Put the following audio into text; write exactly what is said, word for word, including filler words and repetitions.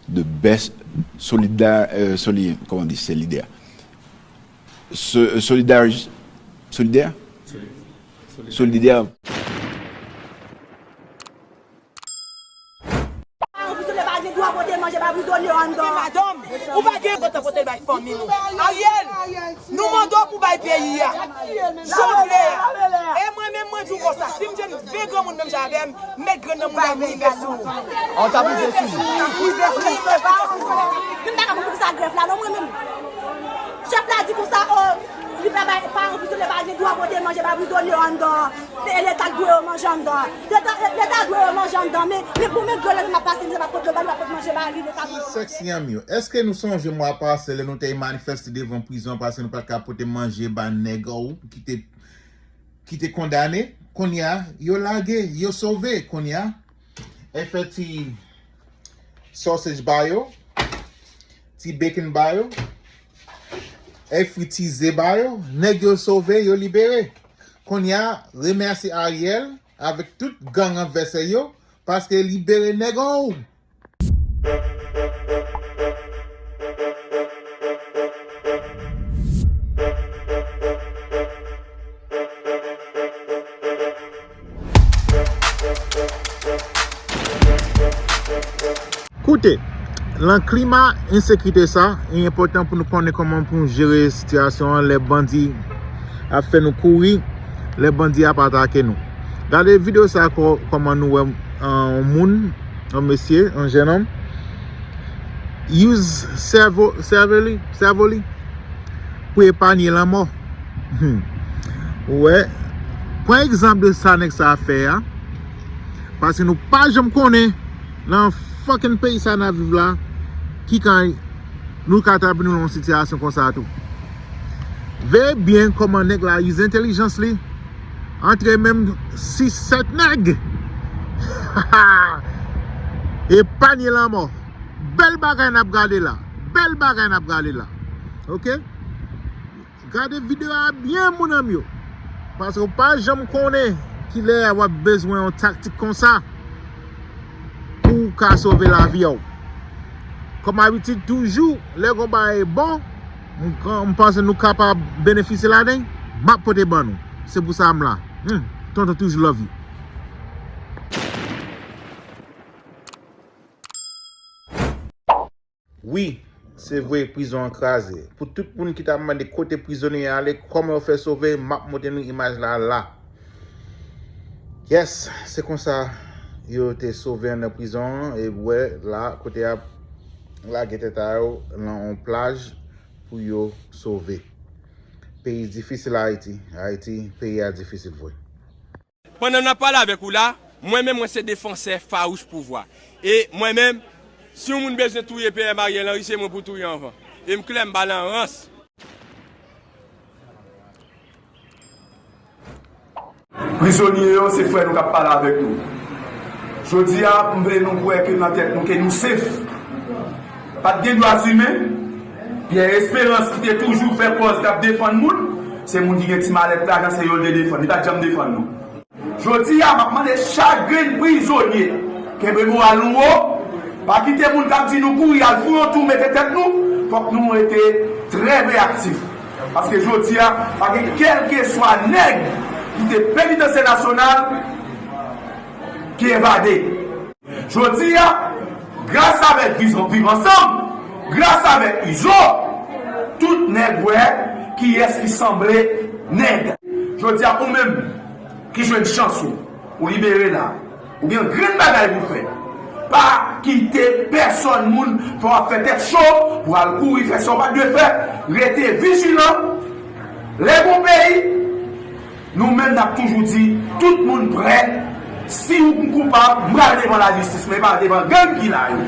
The best solida, euh, soli, comment on dit, solidaire. So, euh, solidaire, solidaire? Solidaire. Prizonye pa gen dwa pote manje ba prizonye anndan. Madanm, ou pa gen dwa pote bay fanmi nou. Ariel, nou mande w pou bay peyi a. Jan w vle a. E mwen menm, mwen di w konsa, si m jwenn ven granmoun menm jan avè m, m met grenn nan mouda m, m rive sou ou. An ta prive sou ou. M pa ka konprann poukisa grèf la, non, mwen menm. Chèf la di konsa, o, li pa bay, pa, prizonye pa gen dwa pote manje ba prizonye anndan. E Leta k dwe yo manje anndan. Leta, Leta dwe yo manje anndan. Men, men pou men dlo la, m ap pase, m ap pot dlo ba li, m ap pot manje ba li, Leta dwe yo manje. Sèks yanm yo, èske nou sonje mwa pase lè nou te manifeste devan prizon paske nou pa t ka pote manje ba nèg ou ki te, ki te kondane? Kounye a, yo lage, yo sove. Kounye a, e fè ti sausage ba yo, ti bacon ba yo, e fritize ba yo, nèg yo sove, yo libere. Kounye a, remèsye Ariel avèk tout gang advèsè yo, paske libere nèg ou. Koute, nan klima ensekirite sa, li enpòtan pou nou konnen kòman pou nou jere sitiyasyon an lè bandi ap fè nou kouri, lè bandi ap atake nou. Gade videyo sa, kò-, kòman nou wè, euh, yon moun, yon mesye, yon jennonm, use sèvo, sèvo li, sèvo li pou epanye lanmò. Hmm. Ou wè, pran egzanp de sa nèg sa a fè a, paske nou pa janm konnen nan fucking peyi sa n ap viv la, ki kan nou ka trap nou nan yon sitiyasyon konsa tou. Veye byen kòman nèg la use entèlijans li, antre menm sis, sèt nèg. Epanye lanmò. Bèl bagay n ap gade la. Bèl bagay n ap gade la. Oke? Gade videyo a byen, moun an m yo. Paske w pa janm konnen kilè w ap bezwen yon taktik konsa pou w ka sove lavi w. Kòm abitid, toujou, lè gon bagay bon, m, m panse nou kapab benefisye ladan, m ap pote ban nou. Se pou sa m la. Hmm, tonton toujou love you. Wi, se vre, prizon an kraze. Pou tout moun ki t ap mande kote prizonye a ale, kòman yo fè sove, m ap montre nou imaj la la. Yes, se konsa yo te sove anndan prizon an, e w wè la, kote a lage tèt a yo nan yon plaj pou yo sove. Peyi difisil Ayiti, Ayiti, peyi a difisil vre. Pandan n ap pale avèk ou la, mwen menm, mwen se defansè fawouch pouvwa. E mwen menm, si yon moun bezwen touye P M Ariel Henry, se mwen pou touye anvan. E m klè, m pa nan rans. Prizonye yo, se frè nou k ap pale avèk nou. Jodi a, m vle nou kwè ke nan tèt nou, ke nou sef. Pa t gen dwa imen. Pierre Espérance ki te toujou fè pòz k ap defann moun, se moun ki gen ti malèt lajan, se yo l te defann. Li pa t janm defann nou. Jodi a, m ap mande chak grenn prizonye, kenbe moral nou wo, pa kite moun k ap di nou kouri al fou yon tou mete tèt nou, fòk nou rete trè reyaktif. Paske jodi a, pa gen kèlkeswa nèg ki te penitansye nasyonal ki evade. Jodi a, gras avèk Viv Ansanm, gras avèk Izo, tout nèg wè kiyès ki sanble nèg. Jodi a, ou menm ki jwenn chans ou, ou libere la, ou gen grenn bagay pou fè. Pa kite pèsòn moun fè w ap fè tèt cho, pou al kouri fè sa w pa t dwe fè. Rete vijilan, lè gon peyi, nou menm, n ap toujou di, tout moun prè. Si ou koupab, m pral devan lajistis, men pa devan gang ki la yo.